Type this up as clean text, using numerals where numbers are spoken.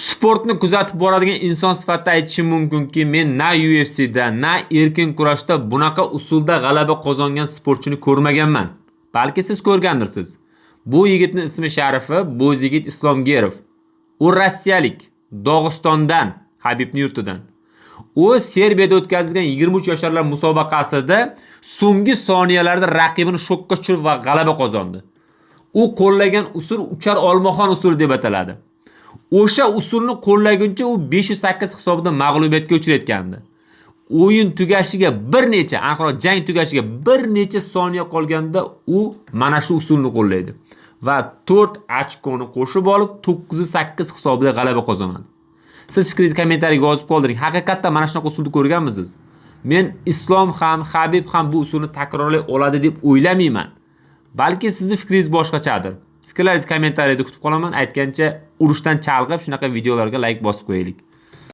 Sportni kuzatib boradigan inson sifatida aytishim mumkinki, men na UFCda, na erkin kurashda bunaqa usulda g'alaba qozongan sportchini ko'rmaganman. Balki siz ko'rgandirsiz. Bu yigitning ismi sharifi Bo'zyigit Islomgerov. U rossiyalik, Dog'istondan, Habibni yurtidan. U Serbiyada o'tkazilgan 23 yasharlar musobaqasida so'nggi soniyalarda raqibini shokka tushirib va g'alaba qozondi. U qo'llagan usul uchar olmaxon usuli deb ataladi. O'sha usulni qo'llaguncha u 508 hisobida mag'lubiyatga uchrayotgandi. O'yin tugashiga bir necha, aniqroq jang tugashiga bir necha soniya qolganda u mana shu usulni qo'llaydi va 4 ochkoni qo'shib olib 9-8 hisobida g'alaba qozonadi. Siz fikringizni kommentariyaga yozib qoldiring. Haqiqatdan mana shunaqa usulni ko'rganmisiz? Men Islom ham, Habib ham bu usulni takrorlay oladi deb o'ylamayman. Balki sizni fikringiz boshqachadir. Fikrlaringizni kommentariyada kutib qolaman. Aytgancha, urushdan chalg'ib shunaqa videolarga layk bosib qo'yaylik.